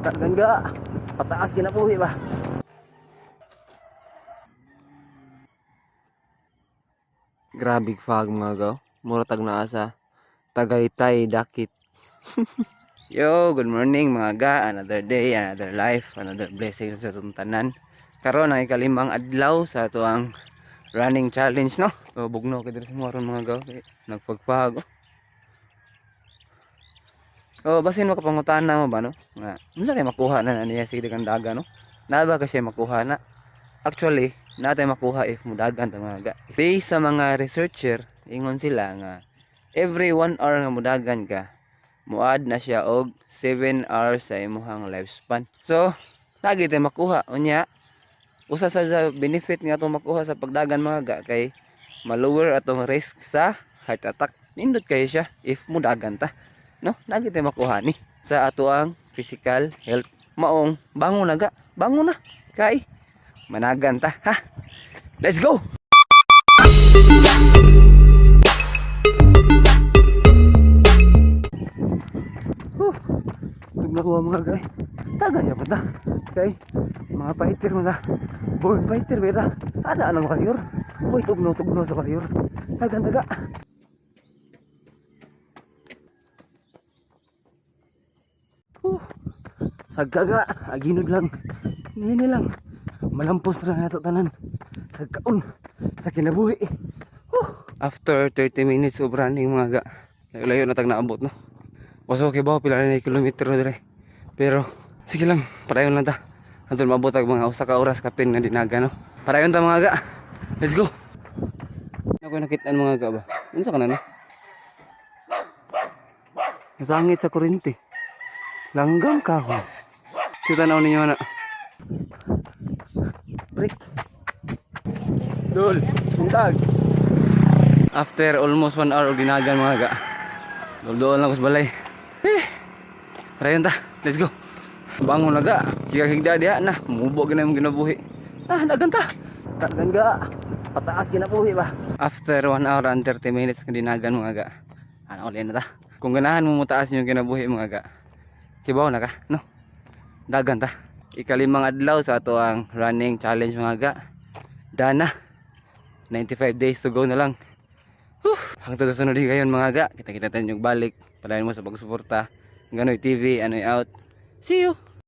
Gangga, pataas kinabuhi ba? Grabe fog, mga gaw. Mura tag naa sa Tagaytay dakit. Yo, good morning, mga ga. Another day, another life, another blessing sa atong tanan. Karon ang ikalimang adlaw sa atoang running challenge, no. O bugno kay diri sa mga ron, mga gaw. Kay nagpagpag. Oh, basin makapangutana mo ba, no? Nga, unsa kay makuha na na niya sige kang daga, no? Naa ba kasi makuha na? Actually, naa tay makuha if mudagan ta, mga ga. Based sa mga researcher, ingon sila nga every 1 hour nga mudagan ka, muad na siya og 7 hours sa imuhang lifespan. So, lagi tay makuha. Unya, usa sa benefit nga atong makuha sa pagdagan, mga ga, kay ma-lower atong risk sa heart attack. Nindot kayo siya if mudagan ta. No, lagi tay makuha ni sa atoang physical health. Maong bangon na ga, bangon na kay managan ta, ha. Let's go. Huh, tugna ko, mga gay. Taga niya pa ta. Kay, mga fighter mo ta. Born fighter ba ta? Ana anang warrior? Uy, tugno, tugno sa warrior. Tagan taga. Huh, sagkaga, aginod lang. Nini lang. Malampos na nato tanan. Sagkaon, sa kinabuhi. Huh. After 30 minutes of running, mga ga, layo na tag naabot, no. Was okay ba pila na kilometro dire. Pero sige lang, padayon lang ta. Hantod maabot tag mga usa ka oras kapin nga dinaga, no. Padayon ta, mga ga. Let's go. Ako nakitaan, mga ga, ba. Unsa ka na, no? Nasangit sa kuryente. Langgam kahoy. Kita na ninyo na. Break. Dul, buntag. After almost 1 hour og dinagan, mga ga. Dul lang ko sa balay. Eh. Padayon ta. Let's go. Bangon na ga. Siga higda diha na. Mubo gina imong ginabuhi. Ah, dagan ta. Gangga, pataas kinabuhi ba? After 1 hour and 30 minutes nga dinagan, mga ga. Ano ulit na ta. Kung ganahan mo mutaas yung kinabuhi, mga ga. Kibaw na ka, no? Dagan ta. Ikalimang adlaw sa ato ang running challenge, mga ga. Dana. 95 days to go na lang. Whew. Hangtod sa sunod higayon, mga ga. Kita-kita tayo yung balik. Padayon mo sa pagsuporta. Ganoy TV, anoy out. See you!